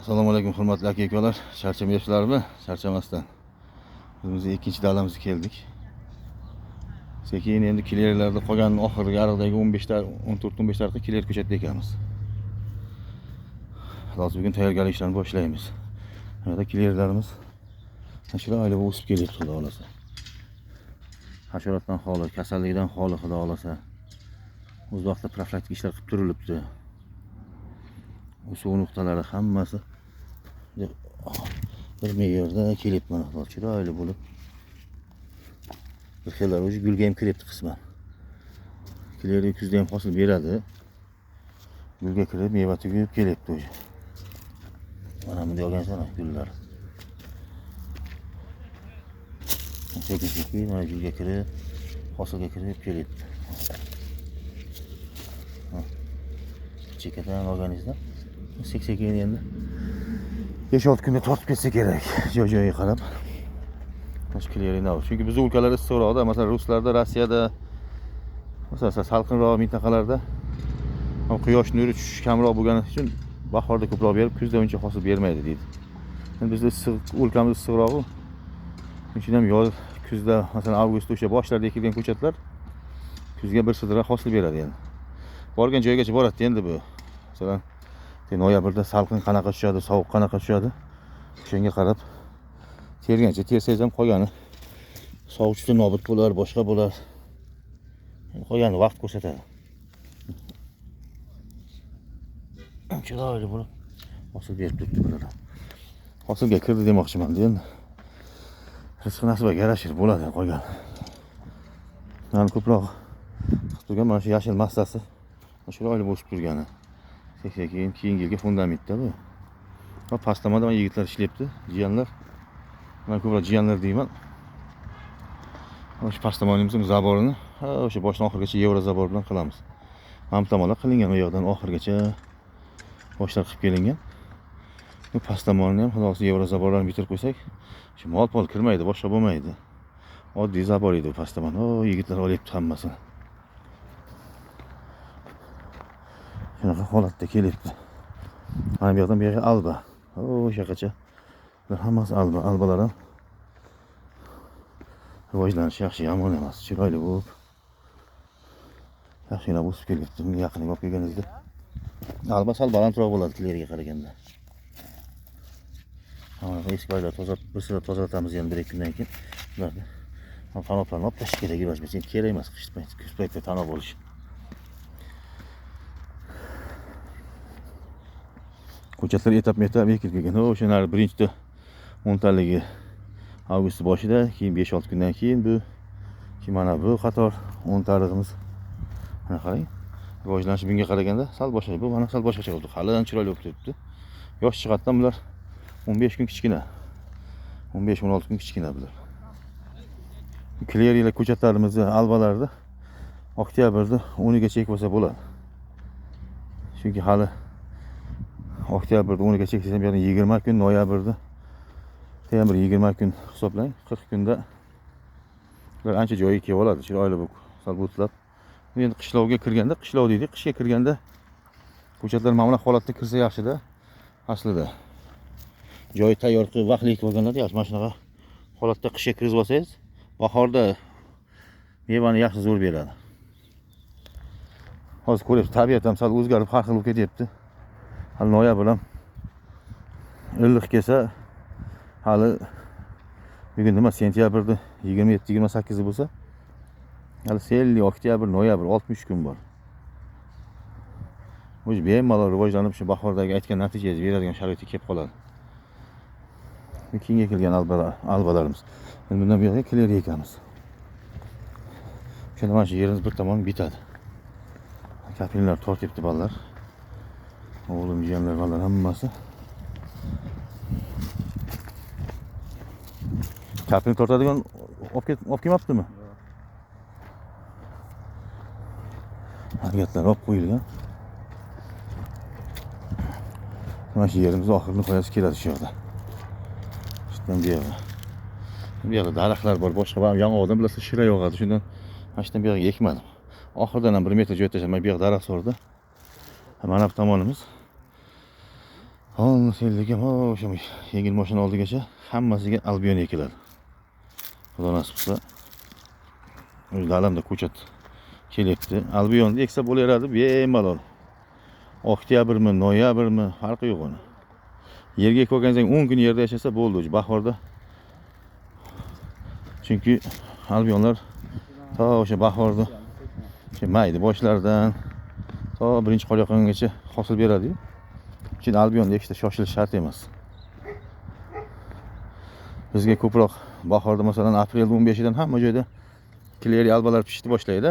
Assalomu alaykum hurmatli aka ukalar. Charchamayapsizlarmi? Charchamasdan. Biz ikkinchi dalamizga keldik. Sekin endi kilerlarda qolgan oxirgi ariqdagi 15 ta 14-15 ta kiler ko'chatda ekamiz. Hozir bugun tayyorgarlik ishlarini boshlaymiz. Mana kilerlarimiz chiroyli o'sib kelyapti, xudo xolasa. Hasharotdan xoli, kasallikdan xoli, xudo xolasa. O'z vaqtida profilaktik ishlar qilib turilibdi. O'suv nuqtalari hammasi bir me'yorda kelyapti mana, xudo chiroyli bo'lib. Bir xillar o'zi gulga ham kiryapti qisman. Kileri kuzda ham hosil beradi. Gulga kirib, meva tugib kelyapti o'zi. Mana bunday olgansan gullar. Sekin-sekin mana gulga kirib, hosilga kirib kelyapti. Chekkadan olganingizda sekin endi 5-6 kunda tortib ketsa kerak, joy-joyiga qarab. Chunki bizning o'lkalar issiqroqda, masalan, ruslarda, Rossiyada, masalan, salqinroq mintaqalarda quyosh nuri tushishi kamroq bo'lgani uchun bahorda ko'proq berib, kuzda uncha hosil bermaydi deydi. Endi bizda issiq, o'lkamiz issiqroq-ku. Shuning uchun ham yoz, kuzda, masalan, avgustda o'sha boshlarda ekilgan ko'chatlar kuzga bir sidra hosil beradi endi. Borgan joygacha boradi endi bu. Masalan, noyabrda salqin qanaqa tushadi, sovuq qanaqa tushadi, o'shanga qarab tergancha tersangiz ham qolgani sovuq tushsa nobud bo'lar, boshqa bo'lar. Qolgani vaqt ko'rsatadi. Chiroyli bo'lib hosil berib turibdi bular. Hosilga kirdi demoqchiman endi. Rizq nasibaga yarashir bo'ladi qolgan. Mana ko'proq qilib turgan mana shu yashil massasi chiroyli o'sib turgani. Sekin keyingi yilgi fundamentda bu. Va past tomonda mana yigitlar ishlayapti, jiyanlar. Men ko'proq jiyanlar deyman. O'sha past tomonimizning zaborini o'sha boshdan oxirigacha yevro zabor bilan qilamiz. Mana bu tomonlar qilingan, u yoqdan oxirigacha boshlar qilib kelingan. Bu past tomonini ham xudo xohlasa yevro zaborlarni bitirib qo'ysak, shu mol-pol kirmaydi, boshqa bo'lmaydi. Oddiy zabor edi bu past tomon. O, yigitlar olyapti hammasini. Shunaqa holatda kelyapti. Mana bu yoqdan bu yoqqa alba. O, o'shaqacha. Bular hammasi alba, albalar ham rivojlanishi yaxshi, yomon emas, chiroyli bo'lib yaxshilab o'sib kelyapti. Bunga yaqiniga olib kelganingizda alba sal balandroq bo'ladi kileriga qaraganda. Mana eski baylar toza, bir sira tozalatamiz endi 1-2 kundan keyin. Bularni tanoblarni olib tashlash kerak, iloji bo'lsa kerak emas, qish payt, kuz paytida tanob bo'lishi. Ko'chatlar etap-etap ekilib kelgan. O'sha nari birinchida 10taligi avgust boshida, keyin 5-6 kundan keyin bu, keyin mana bu qator 10 talig'imiz. Mana qarang, rivojlanishi bunga qaraganda sal boshqacha. Bu mana sal boshqacha bo'ldi. Hali chiroyli bo'lib turibdi. Yosh jihatdan bular 15 kun kichkina. 15-16 kun kichkina bular. Kileriylar ko'chatlarimizni, albalarni oktyabrda 10gacha ekib olsa bo'ladi. Chunki hali oktyabrda 10gacha eksa ham 20 kun, noyabrda ham bir 20 kun hisoblang, 40 kunda ular ancha joyiga kelib oladi, chiroyli bu sal bo'tlab. Endi qishlovga kirganda, qishlov deydik, qishga kirganda ko'chatlar mana bunaqa holatda kirsa yaxshida aslida. Joyi tayyor qilib vaqtli ekib olganlarda yaxshi. Mana shunaqa holatda qishga kirgizib olsangiz, bahorda mevani yaxshi zo'r beradi. Hozir ko'ryapsiz, tabiat ham sal o'zgarib har xil bo'lib ketyapti. Hali noyabr ham iliq kelsa, hali bugun nima, sentyabrda 27-28 bo'lsa, hali selli oktyabr, noyabr 60 kun bor. O'zi bemalol rivojlanib shu bahordagi aytgan natijangizni beradigan sharoitga kelib qoladi. Keyingi kelgan albalarimiz. Endi bundan bu yoqqa kiler ekamiz. O'shanda mana shu yerimiz bir tomon bitadi. Kapinlar tortyapti bolalar. O'g'lim, jiyanlar, bolalar hammasi. Kapin tortadigan olib kelmabdimi? Harakatlar olib qo'yilgan. Mana shu yerimiz oxirini qo'yasi keladi shu yoqda. Shundan bu yoqda. Bu yoqda daraxtlar bor, boshqa bor, yong'oqdan bilasiz shira yog'adi. Shundan mana shundan bu yoqqa ekmadim. Oxiridan ham 1 metr joy tashlab, bu yoq daraxt sordi. Mana bu tomonimiz. Hon o'sha yengil mashina oldigacha hammasiga Albion ekiladi. Xudo nasib qilsa. O'z dalamda ko'chat kelyapti. Albionni eksa bo'laveradi bemalol. Oktyabrmi, noyabrmi, farqi yo'q uni. Yerga ekib olganingizdan 10 kun yerda yashasa bo'ldi o'zi bahorda. Chunki Albionlar to o'sha bahorda, o'sha mayda boshlaridan to birinchi qor yoqqangacha hosil beradi-yu. Chunki Albionni ekishda shoshilish shart emas. Bizga ko'proq bahorda, masalan, aprelda 15idan hamma joyda Kleri albalar pishishni boshlaydi.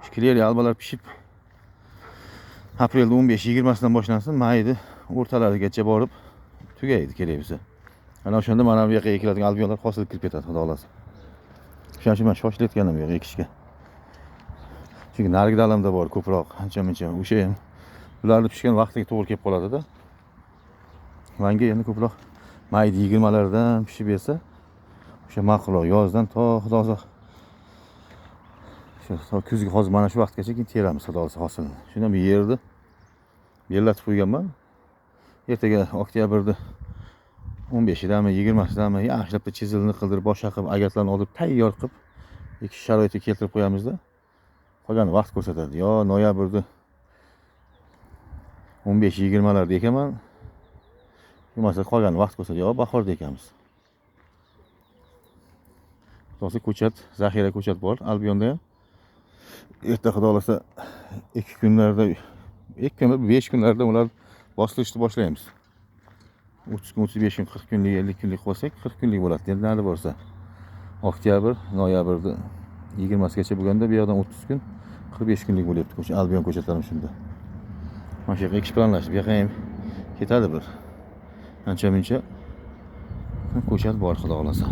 Shu Kleri albalar pishib aprelda 15-20sidan boshlansin, mayda o'rtalarigacha borib tugaydi kerak bo'lsa. Ana o'shanda mana bu yoqqa ekiladigan albionlar hosil kirib ketadi, xudo xohlasa. O'shaning uchun men shoshilayotganim yo'q ekishga. Chunki narigi dalamda bor ko'proq, ancha-muncha. O'sha ham ularni pishgan vaqtiga to'g'ri kelib qoladida. Manga endi ko'proq mayda 20lardan pishib bersa, o'sha ma'qulroq. Yozdan to xudo xohlasa shu to kuzgi hozir mana shu vaqtgacha keyin teramiz xudo xohlasa hosilni. Shundan bu yerni bellatib qo'yganman. Ertaga oktyabrda 15idami, 20sidami yaxshilab chizilni qildirib, boshqa qilib, agatlarni olib tayyor qilib ekish sharoitiga keltirib qo'yamizda. Qolgani vaqt ko'rsatadi. Yo noyabrda 15-20larda ekaman. Bo'lmasa qolgani vaqt ko'rsatadi. Yo bahorda ekamiz. Xudo ko'chat, zaxira ko'chat bor Albionda ham. Erta xudo xohlasa 2 kunlarda, 2 kun, 5 kunlarda ular bostirishni boshlaymiz. 30 kun, 35 kun, 40 kunlik, 50 kunlik qo'ysak, 40 kunlik bo'ladi. Endi nari borsa oktyabr, noyabrda 20sigacha bo'lganda bu yoqdan 30 kun, 45 kunlik bo'lyapti ko'chat, Albion ko'chatlarim shunda. Mana shu yoqqa ekish planlashdi. Bu yoqqa ham ketadi bir. Ancha muncha ko'chat bor xudo xohlasa.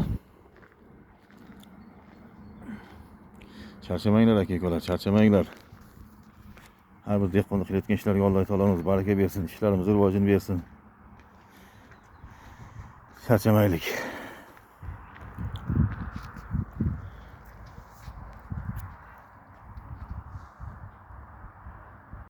Charchamanglar aka ukalar, charchamanglar. Har bir dehqonlik qilayotgan ishlarga Alloh taolomiz baraka bersin, ishlarimiz rivojini bersin. Charchamaylik.